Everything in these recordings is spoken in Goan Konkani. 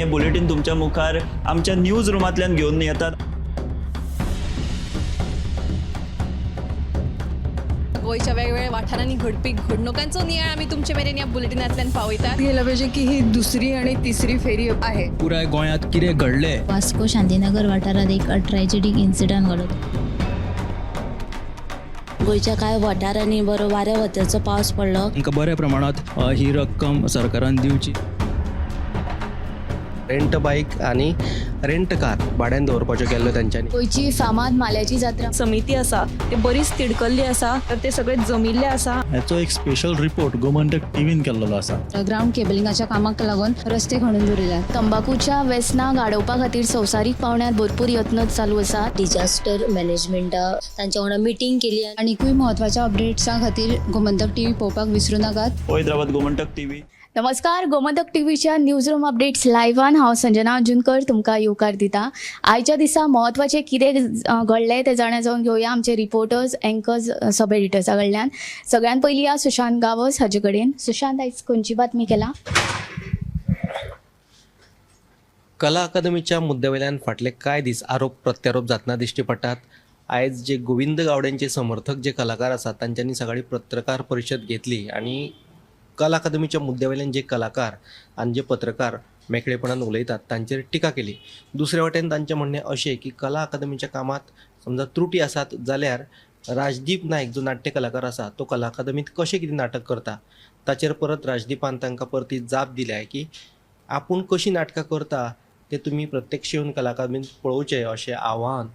हें बुलेटीन तुमच्या मुखार आमच्या न्यूज रुमांतल्यान घेवन येतात. गोंयच्या वेगवेगळ्या वाठारांनी घडपी घडणुकांचो नियाळ आमी तुमचे मेरेन ह्या बुलेटिनांतल्यान पावयतात. गेलं पाहिजे की ही दुसरी आणि तिसरी फेरी आहे. पुराय गोंयांत कितें घडलें. वास्को शांतीनगर वाठारांत एक ट्रॅजेडीक इन्सिडंट घडलो. गोंयच्या कांय वाठारांनी बरो वाऱ्या वताचो पावस पडलो. तांकां बऱ्या प्रमाणांत ही रक्कम सरकारान दिवची. रेंट बायक आनी रेंट कार भाड्यान दवरपाच्यो केल्ल्यो तेंच्यांनी. गोंयची फामाद माल्याची जात्रा. समिती आसा ते बरीच तिडकल्ली आसा, तर ते सगळे जमिल्ले आसा. हाचो एक स्पेशल रिपोर्ट गोमंतक टीव्हीन केल्लो आसा. ग्राउंड केबलिंगाच्या कामाक लागून रस्ते खणून दवरिल्यात. तंबाकूच्या वेसनाक आडोवपा खातीर संवसारीक पावंड्यार भरपूर यत्न चालू आसात. डिजास्टर मॅनेजमेंटा तांच्या वांगडा मिटींग केली. आनिकूय म्हत्वाच्या अपडेट्सां खातीर गोमंतक टीव्ही पळोवपाक विसरूं नाकात. पळयत रावात गोमंतक टीव्ही. नमस्कार, गोमंतक टीव्हीच्या न्यूज रूम अपडेट्स लायव्हान हांव संजना अंजुनकर तुमकां येवकार दिता. आयच्या दिसा म्हत्वाचें कितें घडलें तें जाणा जावन घेवया आमचे रिपोर्टर्स, एंकर्स, सब एडिटर्सा कडल्यान. सगळ्यान पयलीं या सुशांत गांवस हाजे कडेन. सुशांत, आयज खंयची बातमी केला? कला अकादमीच्या मुद्द्या वयल्यान फाटले कांय दीस आरोप प्रत्यारोप जातना दिश्टी पडटात. आयज जे गोविंद गावड्यांचे समर्थक जे कलाकार आसात तांच्यांनी सकाळी पत्रकार परिशद घेतली आनी कला अकादमीच्या मुद्द्या वयल्यान जे कलाकार आनी जे पत्रकार मेकळेपणान उलयतात तांचेर टिका केली. दुसरे वटेन तांचें म्हणणें अशें की कला अकादमीच्या कामांत समजा त्रुटी आसात जाल्यार राजदीप नायक जो नाट्य कलाकार आसा तो कला अकादमींत कशें कितें नाटक करता ताचेर परत राजदीपान तांकां परती जाप दिल्या की आपूण कशीं नाटकां करता ते तुमी प्रत्यक्ष येवन कला अकादमींत पळोवचें अशें आव्हान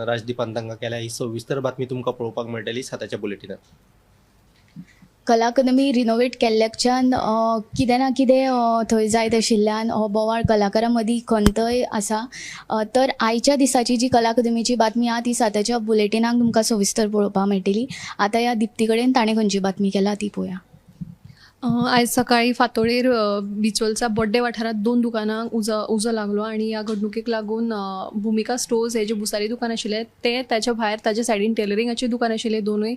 राजदीपान तांकां केल्या. ही सविस्तर बातमी तुमकां पळोवपाक मेळटली साताच्या बुलेटिनांत. कला अकादमी रिनोवेट केल्ल्याच्यान कितें ना कितें थंय जायत आशिल्ल्यान हो बोवाळ कलाकारां मदीं खंतय आसा. तर आयच्या दिसाची जी कला अकादमीची बातमी आहा ती साताच्या बुलेटिनाक तुमकां सविस्तर पळोवपाक मेळटली. आतां ह्या दिप्ती कडेन ताणें खंयची बातमी केला ती पळोवया. आयज सकाळी फांतोडेर बिचोलचा बड्डे वाठारांत 2 दुकानांक उजो लागलो आनी ह्या घडणुकेक लागून भुमिका स्टोर्स हे जे भुसारी दुकान आशिल्लें ते ताच्या भायर ताच्या सायडीन टेलरिंगाचें दुकान आशिल्लें, दोनूय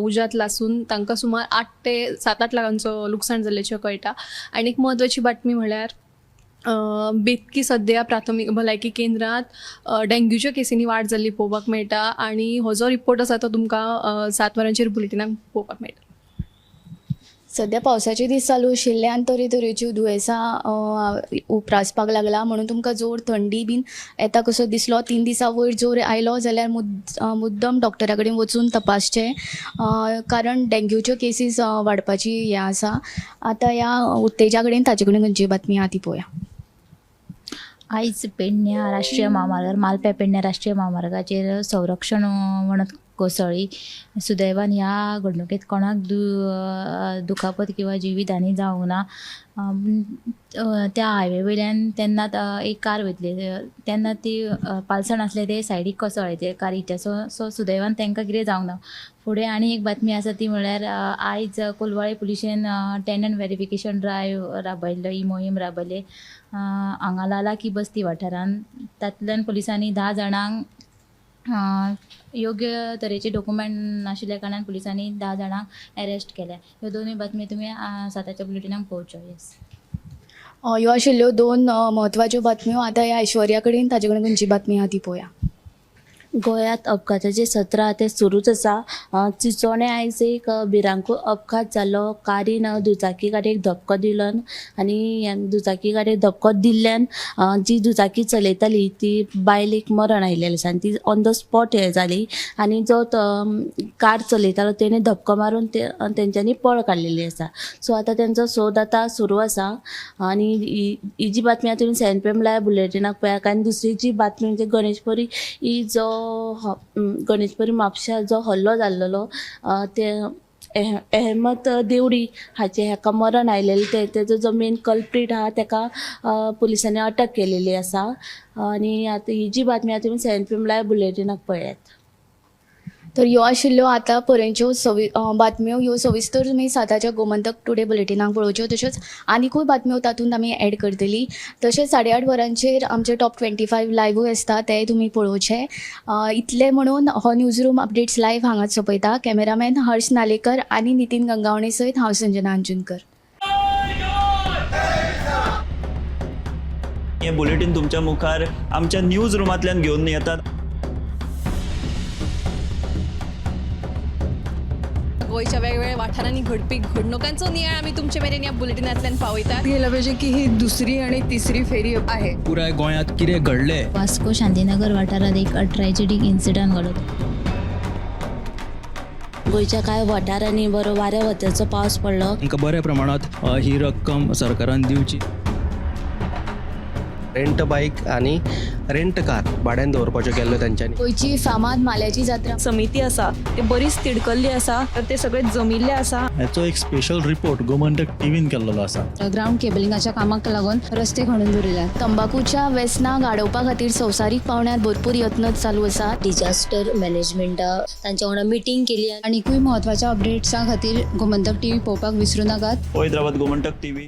उज्यांत लासून तांकां सुमार 8 ते 7-8 लाखांचो लुकसाण जाल्ल्याचें कळटा. आनी एक म्हत्वाची बातमी म्हळ्यार बेतकी सद्या प्राथमीक भलायकी केंद्रांत डेंग्यूच्या केसींनी वाड जाल्ली पळोवपाक मेळटा आनी हो जो रिपोर्ट आसा तो तुमकां 7 वरांचेर बुलेटिनाक पळोवपाक मेळटा. सद्या पावसाचे दीस चालू आशिल्ल्यान तरेतरेच्यो दुयेंसां उप्रासपाक लागला, म्हणून तुमकां जोर थंडी बीन येता कसो दिसलो 3 दिसां वयर जोर आयलो जाल्यार मुद्दम डॉक्टरा कडेन वचून तपासचें, कारण डेंग्यूच्यो केसीस वाडपाची हें आसा. आतां ह्या उत्तेजा कडेन ताचे कडेन खंयची बातमी आहा ती पळोवया. आयज पेडण्या राष्ट्रीय म्हामार्गार मालप्या पेडण्या राष्ट्रीय म्हामार्गाचेर संरक्षण वणत कोसळ्ळी. सुदैवान ह्या घडणुकेंत कोणाक दुखापत किंवा जिवीत हानी जावंक ना. त्या हायवे वयल्यान तेन्ना एक कार वयतली तेन्ना ती पालसण आसलें ते सायडीक कोसळ्ळें ते कारीच्या. सो सुदैवान तांकां कितें जावंक ना. फुडें आनी एक बातमी आसा ती म्हळ्यार आयज कोलवाळे पुलिशेन टेनंट वेरिफिकेशन ड्रायव्ह राबयल्लो, ही मोहीम राबयली हांगा लाला की बस्ती वाठारांत. तातूंतल्यान पुलिसांनी 10 जाणांक योग्य तरेचे डॉक्युमेंट नाशिल्ल्या कारणान पुलिसांनी 10 जाणांक अरेस्ट केल्या. ह्यो दोनूय बातमी तुमी साताच्या बुलेटिनाक पळोवच्यो. येस, ह्यो आशिल्ल्यो 2 म्हत्वाच्यो बातम्यो. आतां ह्या ऐश्वर्या कडेन ताचे कडेन खंयची बातमी आहा ती पळोवया. गोंयांत अपघाताचें सत्र आहा तें सुरूच आसा. चिंचोणें आयज एक भिरांकूळ अपघात जालो. कारीन दुचाकी गाडयेक धपको दिलो आनी दुचाकी गाडयेक धपको दिल्ल्यान जी दुचाकी चलयताली ती बायलेक मरण आयिल्लें आसा आनी ती ऑन the spot हें जाली आनी जो कार चलयतालो तेणें धपको मारून तेंच्यांनी पळ काडलेली आसा. सो आतां तेंचो सोद आतां सुरू आसा आनी ही जी बातमी आहा तुमी 7 PM live बुलेटिनाक पळयात. आनी दुसरी जी बातमी म्हणजे गणेशपुरी ही जो गणेशपुरी म्हापश्या जो हल्लो जाल्लो ते अहमद देवडी हाचे हाका मरण आयलेलें, तेजो जो मेन कल्प्रीट आहा तेका पुलिसांनी अटक केलेली आसा. आनी आतां ही जी बातमी आहा तुमी 7 PM live बुलेटिनाक पळयात. तर ह्यो आशिल्ल्यो आतां पर्यंतच्यो बातम्यो. ह्यो सविस्तर तुमी साताच्या गोमंतक टुडे बुलेटिनाक पळोवच्यो. तश्योच आनिकूय बातम्यो तातूंत आमी एड करतली. तशेंच 8:30 वरांचेर आमचे टॉप 25 लायव्हूय आसता, तेय तुमी पळोवचे. इतलें म्हणून हो न्यूज रूम अपडेट्स लायव्ह हांगाच सोंपयता. कॅमेरामॅन हर्ष नालेकर आनी नितीन गंगावणे सयत हांव संजना अंजुनकर. हें बुलेटीन तुमच्या मुखार आमच्या न्यूज रुमांतल्यान घेवन येतात. गोंयच्या वेगवेगळ्या वाठारांनी घडपी घडणुकांचो नियाळ आमी तुमचे मेरेन ह्या बुलेटिनांतल्यान पावयतात. गेलं पाहिजे की ही दुसरी आणि तिसरी फेरी आहे. पुराय गोंयांत कितें घडलें वास्को शांतीनगर वाठारांत एक ट्रेजेडीक इन्सिडंट घडलो. गोंयच्या कांय वाठारांनी बरो वाऱ्या वताचो पावस पडलो. तांकां बऱ्या प्रमाणांत ही रक्कम सरकारान दिवची. रेंट बायक आनी रेंट कार भाड्यान दवरपाच्यो केल्ल्यो तांच्यांनी. गोंयची फामाद म्हाल्याची जात्रा. समिती आसा ते बरीच तिडकल्ली आसा, तर ते सगळे जमिल्ले आसा. हाचो एक स्पेशल रिपोर्ट गोमंतक टीव्हीन केल्लो आसा. ग्रावंड केबलिंगाच्या कामाक लागून रस्ते खणून दवरिल्यात. तंबाखूच्या वेसनाक आडोवपा खातीर संवसारीक पावंड्यार भरपूर यत्न चालू आसात. डिजास्टर मॅनेजमेंटा तांच्या वांगडा मिटींग केली. आनीकूय म्हत्वाच्या अपडेट्सां खातीर गोमंतक टीव्ही पळोवपाक विसरूं नाकात. पळयत रावात गोमंतक टीव्ही.